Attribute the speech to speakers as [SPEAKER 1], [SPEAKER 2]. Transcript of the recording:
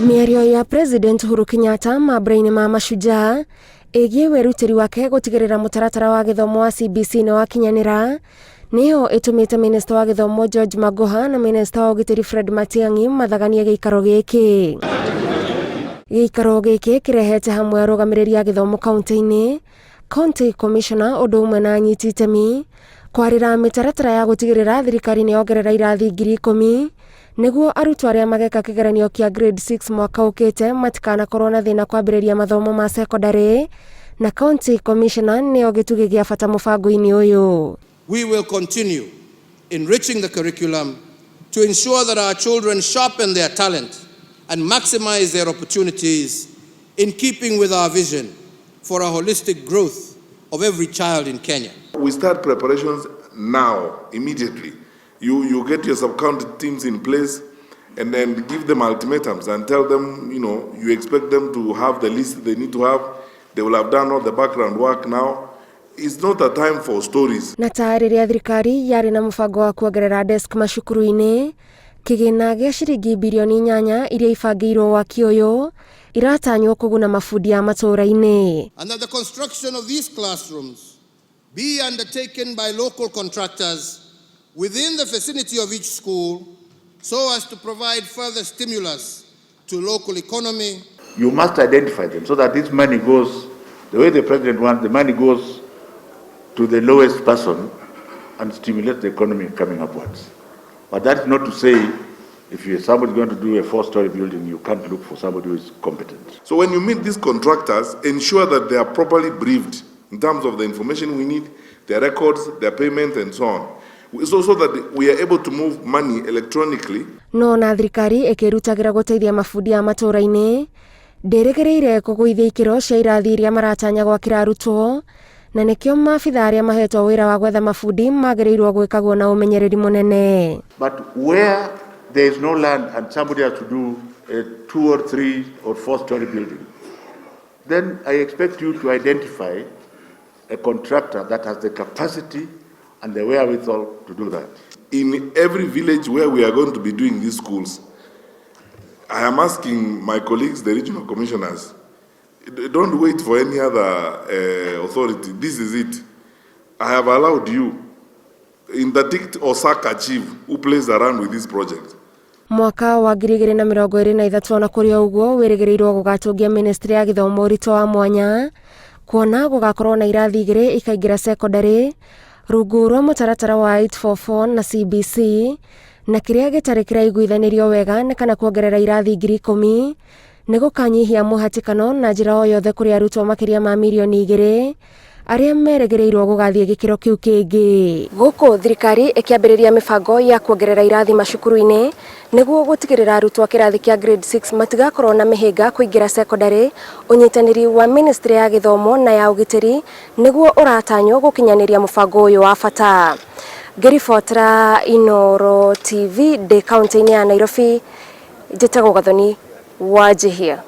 [SPEAKER 1] Mĩario ya President Uhuru Kenyatta mambura-inĩ ma Mashujaa ĩgiĩ wĩrutĩri wake gũtigĩrĩra mũtaratara wa gĩthomo wa CBC nĩ wakinyanĩra nĩyo ĩtũmĩte minista wa gĩthomo George Magoha na minista wa ũgitĩri Fred Matiang'i mathaganie gĩikaro gĩkĩ. Gĩikaro gĩkĩ kĩrehete hamwe arũgamĩrĩri a gĩthomo kaunti-inĩ, county commissioner ũndũ ũmwe na anyiti itemi kwarĩra mĩtaratara ya gũtigĩrĩra thirikari nĩ yongerera irathi 10,000 nĩguo arutwo arĩa mageka kĩgeranio kĩa grade 6 mwaka ũkĩte matikanakorwo na thĩna kwambĩrĩria mathomo ma sekondarĩ na county commissioner nĩo gĩtugĩ gĩa bata mũbango-inĩ ũyũ.
[SPEAKER 2] We will continue enriching the curriculum to ensure that our children sharpen their talent and maximize their opportunities in keeping with our vision for a holistic growth of every child in Kenya.
[SPEAKER 3] We start preparations now, immediately. You get your sub-county teams in place and then give them ultimatums and tell them, you expect them to have the list they need to have. They will have done all the background work now. It's not a time for stories.
[SPEAKER 1] Na ta rĩrĩa thirikari yarĩ na mũbango wa kuongerera desk macukuru-inĩ, kĩgĩna gĩa ciringi birioni 8 iria ibangĩirwo waki ũyũ iratanywo kũguna mabundi a matũũra-inĩ.
[SPEAKER 2] And that the construction of these classrooms be undertaken by local contractors within the vicinity of each school so as to provide further stimulus to local economy.
[SPEAKER 4] You must identify them so that this money goes the way the president wants, the money goes to the lowest person and stimulates the economy coming upwards. But that's not to say if you somebody going to do a four-story building, you can't look for somebody who is competent.
[SPEAKER 3] So when you meet these contractors, ensure that they are properly briefed in terms of the information we need, their records, their payment, and so on. So that we are able to move money electronically.
[SPEAKER 1] No na thirikari ĩkĩrutagĩra gũteithia mabundi a matũũra-inĩ ndĩrĩgĩrĩire kũgũithia ikĩro cia irathi iria maratanya gwakĩra arutwo na nĩkĩo maabitha arĩa mahetwo wĩra wa gwetha mabundi magĩrĩirwo gwĩkagwo na ũmenyereri mũnene.
[SPEAKER 4] But where there is no land and somebody has to do a 2 or 3 or 4-story building, then I expect you to identify a contractor that has the capacity and the wherewithal to do that.
[SPEAKER 3] In every village where we are going to be doing these schools, I am asking my colleagues, the regional commissioners, don't wait for any other authority. This is it. I have allowed you interdict or sack a chief who plays around with this project.
[SPEAKER 1] Mwaka wa 2023 ona kũrĩ o ũguo wĩrĩgĩrĩirwo gũgatũngia ministry ya gĩthomo ũritũ wa mwanya kuona gũgakorwo na irathi 2 ikaingĩra sekondarĩ rungu rwa mũtaratara wa 844 na CBC na kĩrĩa gĩtarĩ kĩraiguithanĩrio wega nĩ kana kuongerera irathi 10,000 nĩ gũkanyihia mũhatĩkano na njĩra o yothe kũrĩ arutwo makĩria ma mirioni 2 arĩa merĩgĩrĩirwo gũgathiĩ gĩkĩro kĩu kĩngĩ. Gũkũ thirikari ĩkĩambĩrĩria mĩbango ya kuongerera irathi macukuru-inĩ nĩguo gũtigĩrĩra arutwo a kĩrathi kĩa grade 6 matigakorwo na mĩhĩnga kũingĩra sekondarĩ, ũnyitanĩri wa ministry ya gĩthomo na ya ũgitĩri nĩguo ũratanywo gũkinyanĩria mũbango ũyũ wa bata. Ngĩribotera Inooro TV ndĩ kaunti-inĩ ya Nairobi, njĩtagwo Gathoni Wanjihia.